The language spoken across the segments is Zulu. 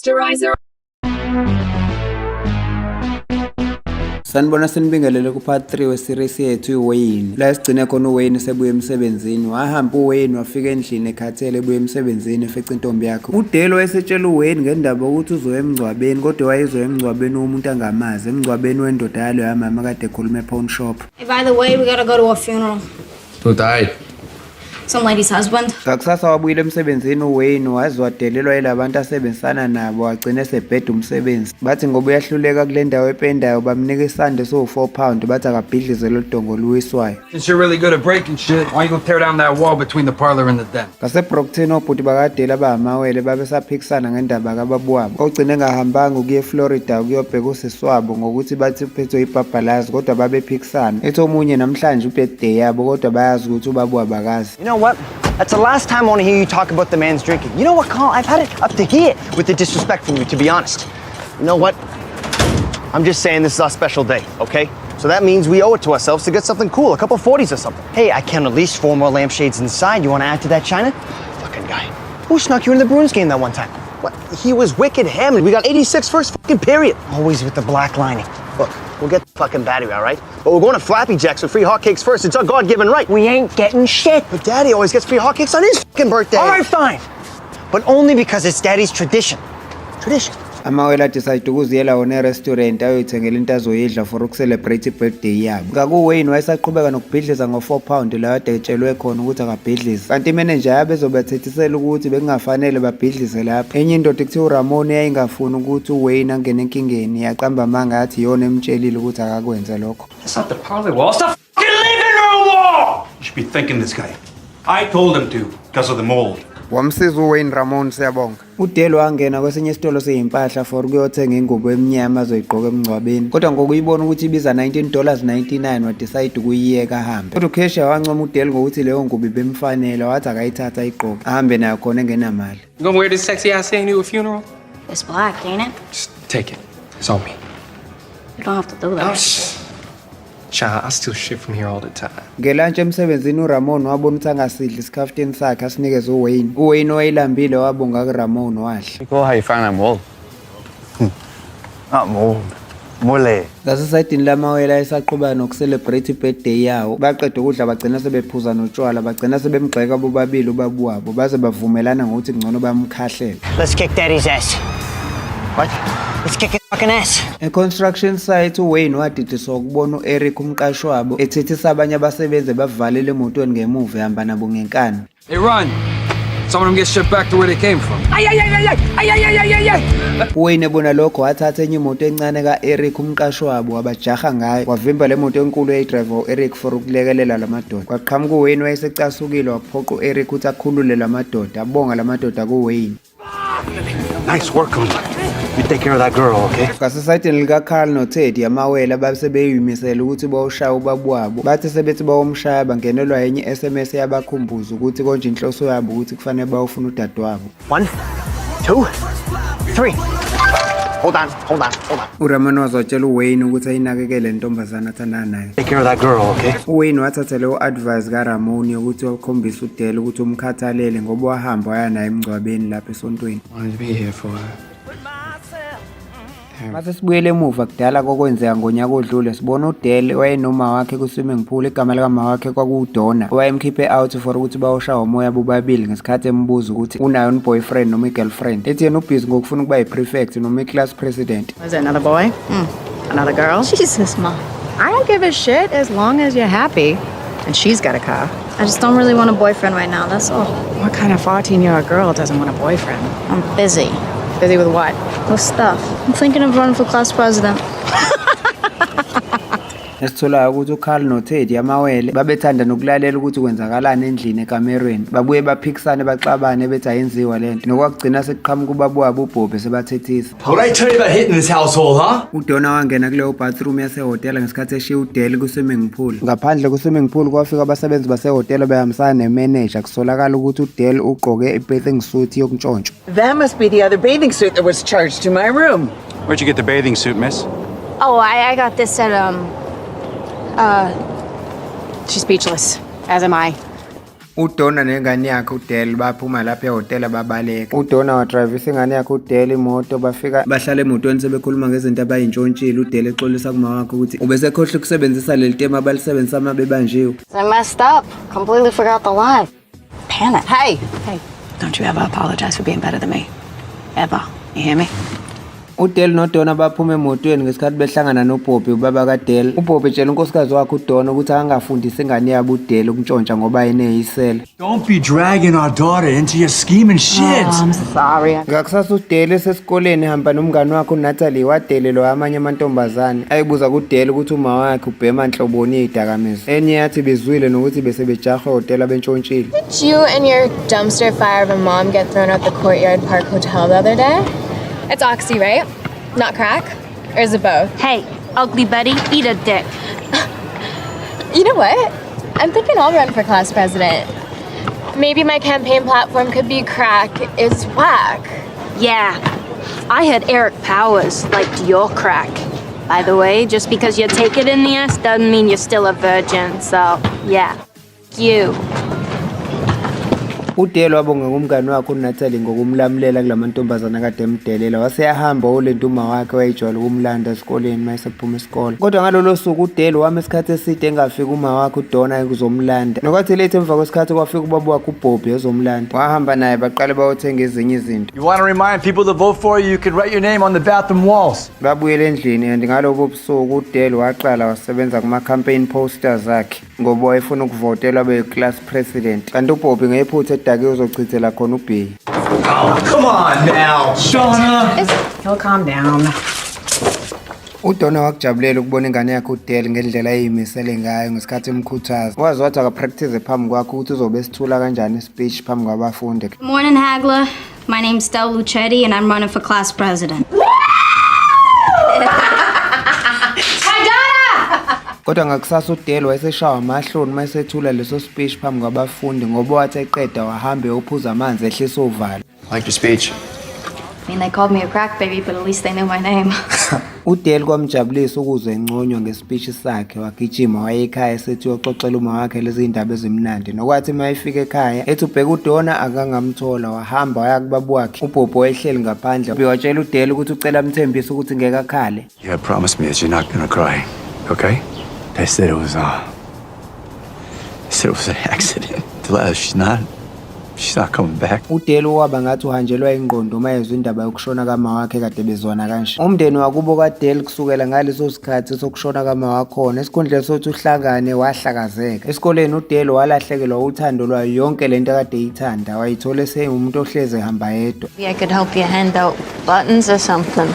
Posterizer. Sanibona, sinibingelele ku-part 3 we-series yethu iWayne. La esigcine khona, uWayne sebuye emsebenzini. Wahamba uWayne wafika endlini ekhathele, ebuye emsebenzini, efica intombi yakhe. UDale wayesetshela uWayne ngendaba yokuthi uzoya emngcwabeni, kodwa wayezoya emngcwabeni womuntu angamazi, emngcwabeni wendoda yalo yamama kade ekhuluma e-pawn shop. Hey, by the way, we gotta go to a funeral. Who died? Some lady's husband. Ngakusasa wabuyela emsebenzini uWayne, waze wadelelwa yilabantu asebenzisana nabo, wagcina esebheda umsebenzi. Bathi ngoba uyahluleka kule ndawo ependayo, bamnika isando esiwu-4 pound, bathi akabhidlize lolu dongo oluwiswayo. Since you're really good at breaking shit, why don't you go tear down that wall between the parlor and the den? NgaseBrockton, obhuti bakaDale abamawele babesaphikisana ngendaba kababu wabo ogcine engahambanga ukuya eFlorida ukuyobheka usisi wabo, ngokuthi bathi uphethwe ibhabhalazi, kodwa babephikisana, ethi omunye namhlanje u-birthday yabo, kodwa bayazi ukuthi ubaba wabo akazi. You know what? That's the last time I want to hear you talk about the man's drinking. You know what, Carl? I've had it up to here with the disrespect from you, to be honest. You know what? I'm just saying this is our special day, okay? So that means we owe it to ourselves to get something cool, a couple 40s or something. Hey, I count at least four more lampshades inside. You want to add to that, China? Fucking guy. Who snuck you into the Bruins game that one time? What? He was wicked hammered. We got 86 first fucking period. Always with the black lining. Look, we'll get the fucking battery, all right? But we're going to Flappy Jacks for free hotcakes first. It's our God-given right. We ain't getting shit. But Daddy always gets free hotcakes on his fucking birthday. All right, fine. But only because it's Daddy's tradition. Tradition. Amawele a-decide ukuziyela wona e-restaurant ayoyithengela into azoyidla for uku-celebrate i-birthday yabo. NgakuWayne wayesaqhubeka nokubhidliza ngo-4 pound la kade etshelwe khona ukuthi akabhidlize, kanti imenenja yabo ezobathethisela ukuthi bekungafanele babhidlize lapho. Enye indoda ekuthiwa uRamon yayingafuni ukuthi uWayne angene enkingeni, yaqamba amanga, yathi iyona emtshelile ukuthi akakwenze lokho. That's not the parlor wall. It's the fucking living room wall! You should be thanking this guy. I told him to because of the mold. Wamsiza uWayne Ramon, siyabonga. UDale wangena kwesinye isitolo seyimpahla for ukuyothenga ingubo emnyama azoyigqoka emngcwabeni, kodwa ngokuyibona ukuthi ibiza $19.99, wa-decide ukuyiyeka ahambe. Kodwa uCashier wancoma uDale ngokuthi leyo ngubo ibemfanele, wathi akayithatha ayigqoke ahambe nayo khona engenamali. You gonna wear this sexy ass thing to a funeral? It's black, ain't it? Just take it. It's on me. You don't have to do that. Child, I steal shit from here all the time. Nge-lunch emsebenzini, uRamon wabona ukuthi angasidli isikhafutini sakhe, asinikeze uWayne. UWayne wayelambile, wabonga kuRamon, wadla. Cool how you found that mold. Not mold. Mole. Ngasesayidini lamawele ayesaqhubeka noku-celebrate i-birthday yawo. Baqeda ukudla, bagcina sebephuza notshwala, bagcina sebemgxeka bobabili ubaba wabo, baze bavumelana ngokuthi kungcono bamkhahlele. Let's kick Daddy's ass. What? Let's kick his fucking ass. E-construction site, uWayne wadidiswa ukubona u-Eric, umqashi wabo, ethethisa abanye abasebenzi, bavalele emotweni ngemuva, ehamba nabo ngenkani. Hey, run! Some of them get shipped back to where they came from. UWayne ebona lokho, wathatha enye imoto encane ka-Eric, umqashi wabo, wabajaha ngayo, wavimba le moto enkulu eyayi-drive u-Eric for ukulekelela la madoda. Kwaqhamuka uWayne, wayesecasukile, waphoqa u-Eric ukuthi akhulule la madoda. Abonga la madoda kuWayne. Nice work, Carl. You take care of that girl, okay? Ngasesayidini likaCarl noTeddy, amawele abasebeyimisele ukuthi bawushaya ubaba wabo. Bathi sebethi bawumshaya, bangenelwa enye i-SMS yabakhumbuza ukuthi konje inhloso yabo ukuthi kufanele bayofuna udadewabo. One, two, three. Hold on, hold on, hold on. URamon wazotshela uWayne ukuthi ayinakekele intombazane athandana nayo. Take care of that girl, okay? UWayne wathatha leyo advice kaRamon yokuthi wakhombisa uDale ukuthi umkhathalele, ngoba wahamba waya naye emngcwabeni lapha esontweni. Wanted to be here for her. Mase sibuyele emuva kudala kokwenzeka ngonyaka odlule, sibona uDale wayenoma wakhe ku-swimming pool. Igama likama wakhe kwakuwuDonna, owayemkhiphe out for ukuthi bayoshawa umoya bobabili. Ngesikhathi embuza ukuthi unayo boyfriend noma i-girlfriend, ethi yena u-busy ngokufuna ukuba yi-prefect noma i-class president. Was it another boy? Another girl? Jesus, Mom. I don't give a shit as long as you're happy. And she's got a car. I just don't really want a boyfriend right now, that's all. What kind of 14-year-old girl doesn't want a boyfriend? I'm busy. Busy with what? With stuff. I'm thinking of running for class president. Esitholayo ukuthi uCarl noTeddy, amawele, babethanda nokulalela ukuthi kwenzakalani endlini ekamerweni, babuye baphikisane, baxabane, bethi ayenziwa lento, nokwakugcina sekuqhamuka ubaba wabo uBobby sebathethisa. What'd I tell you about hitting this household, huh? UDonna wangena kuleyo bathroom yasehhotela ngesikhathi eshiya uDale ku-swimming pool. Ngaphandle ku-swimming pool kwafika abasebenzi basehhotela behambisana nemeneja. Kusolakala ukuthi uDale ugqoke i-bathing suit yokuntshontsho. That must be the other bathing suit that was charged to my room. Where'd you get the bathing suit, miss? Oh, I got this at She's speechless, as am I. UDonna nengane yakhe uDale baphuma lapha ehhotela babaleka. UDonna wadrayivisa ingane yakhe uDale imoto, bafika bahlala emotweni sebekhuluma ngezinto abayintshontshile. UDale exolisa kuma wakhe ukuthi ubesekhohlwa ukusebenzisa leli temu abalisebenzisa uma bebanjiwe. I messed up. Completely forgot the line. Panic. Hey! Hey, don't you ever apologize for being better than me. Ever. You hear me? UDale noDonna baphuma emotweni ngesikhathi behlangana noBobby, ubaba kaDale. UBobby etshela unkosikazi wakhe uDonna ukuthi akangafundisi ingane yabo uDale ukuntshontsha ngoba yena eyisela. Don't be dragging our daughter into your scheming shit. I'm sorry. Ngakusasa uDale esesikoleni ehamba nomngane wakhe uNatalie, wadelelwa amanye amantombazane ayibuza kuDale ukuthi uma wakhe ubhema nhloboni yezidakamizwa. Enye yathi bezwile nokuthi bese bejahwe ehhotela bentshontshile. Did you and your dumpster fire of a mom get thrown out the Courtyard Park Hotel the other day? It's oxy, right? Not crack? Or is it both? Hey, ugly Betty, eat a dick. You know what? I'm thinking I'll run for class president. Maybe my campaign platform could be "Crack is whack." Yeah. I had Eric Powers liked your crack. By the way, just because you take it in the ass doesn't mean you're still a virgin, so yeah. You. UDale wabonga kumngane wakhe uNatalie ngokumlamulela kulamantombazane akade emdelela, waseyahamba olinda uma wakhe wayejwayele ukumlanda esikoleni uma esekuphuma isikole. Kodwa ngalolo suku uDale wama isikhathi eside engafiki uma wakhe uDonna kuzomlanda. Nokwathi late emva kwesikhathi kwafika ubaba wakhe uBobby ezomlanda. Wahamba naye baqale bayothenga ezinye izinto. You want to remind people to vote for you, you can write your name on the bathroom walls. Babuyela endlini and ngalobo busuku uDale waqala wasebenza kuma-campaign posters akhe ngoba wayefuna ukuvotelwa abe class president. Kanti uBobby ngephutha edakiwe uzochithela khona ubhiya. Oh, come on now. Donna. He'll calm down. UDonna wakujabulela ukubona ingane yakhe uDale ngendlela ayimisele ngayo ngesikhathi emkhuthaza. Waze wathi akapractice phambi kwakhe ukuthi uzobe esithula kanjani ispeech phambi kwabafundi. Good morning, Hagler. My name's Del Luchetti, and I'm running for class president. Hi, Donna! Kodwa ngakusasa uDale wayeseshawa amahloni uma esethula leso speech phambi kwabafundi ngoba wathi eqeda wahamba eyophuza amanzi ehlisa uvalo. Liked your speech. I mean, they called me a crack baby, but at least they know my name. UDale kwamjabulisa ukuzwa enconywa ngespeech sakhe, wagijima waya ekhaya esethi uyoxoxela uma wakhe lezi ndaba ezimnandi. Nokwathi uma efika ekhaya ethi ubheka uDonna akangamthola, wahamba waya kubaba wakhe uBobby wayehleli ngaphandle. Watshela uDale ukuthi ucela amthembise ukuthi ngeke akhale. You gotta promise me that you're not gonna cry, okay? They said it was an accident. Delilah, she's not coming back. UDale waba ngathi uhanjelwa ingqondo uma ezwa indaba yokushona kama wakhe kade bezwana kanje. Umndeni wakubo kaDale kusukela ngaleso sikhathi sokushona kama wakhona esikhundleni sokuthi uhlangane wahlakazeka. Esikoleni uDale walahlekelwa uthando lwayo yonke lento akade eyithanda, wayithola esewumuntu ohlezi ehamba yedwa. Maybe I could help you hand out buttons or something.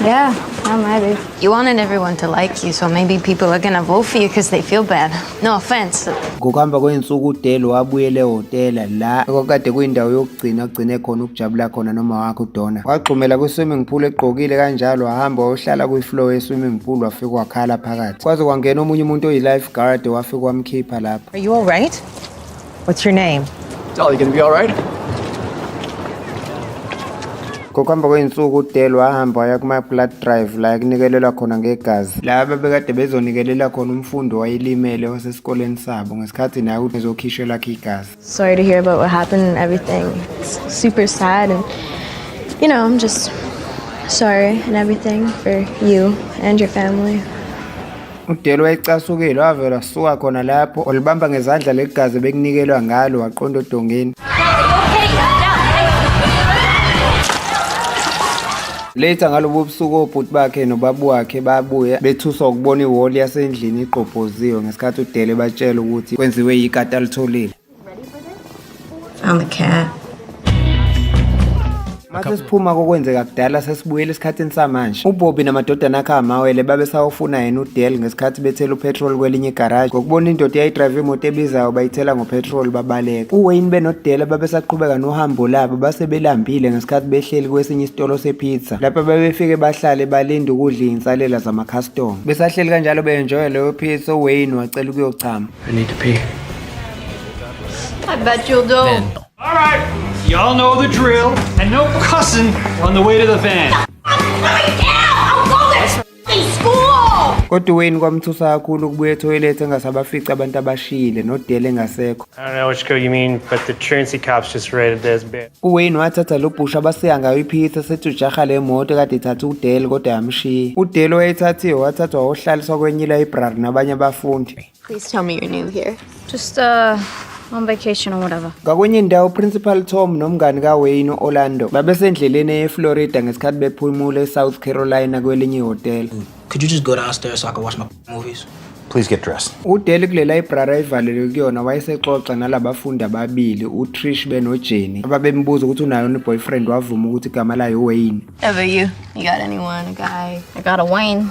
Yeah, maybe. You wanted everyone to like you, so maybe people are gonna vote for you because they feel bad. No offense. Ngokuhamba kwey'nsuku uDale wabuyela ehhotela la okwakade kuyindawo yokugcina agcine khona ukujabula khona noma wakhe uDonna. Wagxumela kwi-swimming pool egqokile kanjalo, wahamba wayohlala kwi-floor ye-swimming pool, wafika wakhala phakathi. Kwaze kwangena omunye umuntu oyi-lifeguard wafika wamkhipha lapho. Are you all right? What's your name? Dolly, you gonna be all right? Ngokuhamba kwey'nsuku uDale wahamba waya kuma-blood drive la ekunikelelwa khona ngegazi. Laba bekade bezonikelela khona umfundi owayelimele wasesikoleni sabo ngesikhathi naye ezokhishwa elakhe igazi. Sorry to hear about what happened and everything. It's super sad and I'm just sorry and everything for you and your family. UDale wayecasukile, wavela wasuka khona lapho walibamba ngezandla leli gazi bekunikelwa ngalo waqonda odongeni. Later ngalobo busuku obhuti bakhe nobaba wakhe babuya bethuswa ukubona ihholo yasendlini igqobhoziwe ngesikhathi uDale batshela ukuthi kwenziwe yikati alitholile. Found the cat. Mase siphuma kokwenzeka kudala sesibuyela esikhathini samanje. UBobby namadodana akhe amawele babesawufuna yena uDale ngesikhathi bethela upetrol kwelinye igaraji. Ngokubona indoda eyayidrayiva imoto ebizayo bayithela ngopetrol babaleka. UWayne benoDale babesaqhubeka nohambo labo base belambile ngesikhathi behleli kwesinye isitolo sepizza. Lapho babefike bahlale balinde ukudla iy'nsalela zamakhastoma. Besahleli kanjalo be-enjoya leyo pizza, uWayne wacela ukuyochama. I need to pee. I bet you do. All right, y'all know the drill, and no cussing on the way to the van. Let me down! I'll go to school! Kodwa uWayne kwamthusa kakhulu ukubuya ethoyilethi engasabafici abantu abashiyile noDale engasekho. I don't know which girl you mean, but the truancy cops just raided this bitch. UWayne wathatha lo bhusha abasiya ngayo iphitha sethi ujaha le moto ekade ithatha uDale kodwa yamshiya. UDale wayethathiwe wathathwa wayohlaliswa kwenye library nabanye abafundi. Please tell me you're new here. Just, on vacation or whatever. Ngakwenye indawo, uPrincipal Tom nomngani kaWayne u-Orlando babesendleleni eye eFlorida ngesikhathi bephumula eSouth Carolina kwelinye ihhotela. Could you just go downstairs so I can watch my movies? Please get dressed. UDale kule library ayivalelwe kuyona wayesexoxa nalabafundi ababili uTrish benoJenny ababembuza ukuthi unayo boyfriend, wavuma ukuthi igama layo uWayne. How you? You got anyone? A guy? I got a Wayne.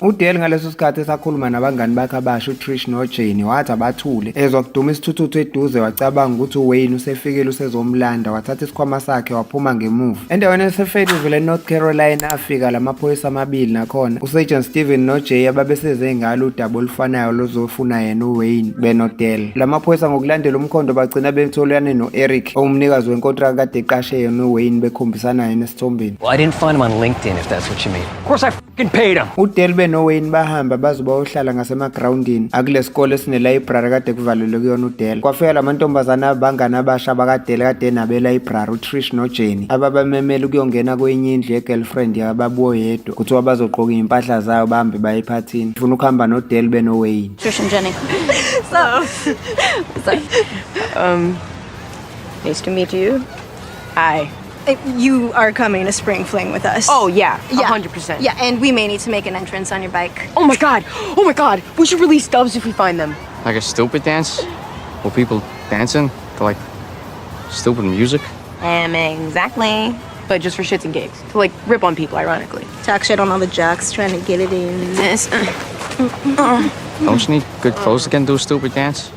UDale ngaleso sikhathi esakhuluma nabangani bakhe abasha uTrish noJenny wathi abathule, ezwa kuduma isithuthuthu eduze, wacabanga ukuthi uWayne usefikile usezomlanda, wathatha isikhwama sakhe waphuma ngemuva. Endaweni yaseFayetteville eNorth Carolina afika lamaphoyisa amabili nakhona uSergeant Steven noJay ababeseze ngalo udaba olufanayo lozofuna yena uWayne benoDale. Lamaphoyisa ngokulandela umkhondo bagcina betholane no-Eric owumnikazi wenkontraka kade eqashe yena uWayne bekhombisana yena esithombeni. Well, I didn't find him on LinkedIn, if that's what you mean. Of course I fucking paid him. UDale benoWayne bahamba baze bayohlala ngasemagrawundini akule sikole esine-library kade kuvalelwe kuyona uDale. Kwafika lamantombazane abangani abasha bakaDale kade nabo e-library uTrish noJenny ababamemela ukuyongena kwenye indlu ye-girlfriend yababuwo yedwa, kuthiwa bazogqoka iy'mpahla zayo bahambe baye ephathini. Funa ukuhamba noDale benoWayne. Trish and Jenny. So, Nice to meet you. Hi. You are coming to Spring Fling with us. Oh, yeah. Yeah. 100%. Yeah, and we may need to make an entrance on your bike. Oh my God. Oh my God. We should release doves if we find them. Like a stupid dance? Were people dancing to like stupid music? Exactly. But just for shits and gigs. To like rip on people, ironically. Talk shit on all the jocks trying to get it in. This. Don't you need good clothes to get into a stupid dance?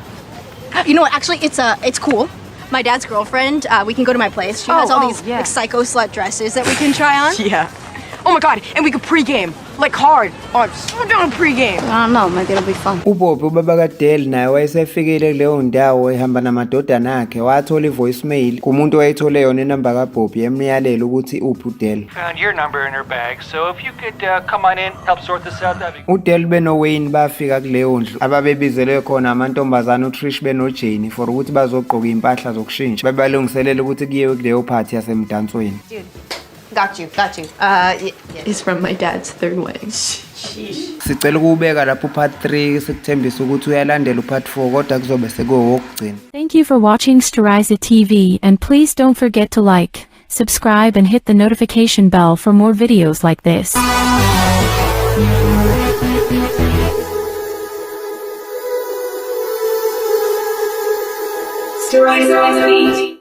You know what? Actually, it's cool. My dad's girlfriend. We can go to my place. She has Oh, all oh, these yeah. like psycho slut dresses that we can try on. Yeah. Oh my God. And we could pregame. Like hard. Oh, I'm so down to pregame. I don't know. Maybe it'll be fun. UBobby ubaba kaDale naye wayesefikile kuleyo ndawo ehamba namadodana akhe, wathola i-voicemail kumuntu owayethole yona inamba kaBobby emyalela ukuthi uphi uDale. Found your number in her bag, so if you could come on in, help sort this out, that'd be uDale benoWayne bafika kuleyo ndlu ababebizelwe khona amantombazane uTrish benoJenny for ukuthi bazogqoka iy'mpahla zokushintsha bebalungiselela ukuthi kuyiwe kuleyo phathi yasemdansweni. Got you, got you. Yeah. It's from my dad's third wedding. Sicela ukuwubeka lapho part 3, sikuthembisa ukuthi uyalandela upart 4 kodwa kuzobe sekuwokugcina. Thank you for watching Steriza TV and please don't forget to like, subscribe and hit the notification bell for more videos like this. Steriza TV.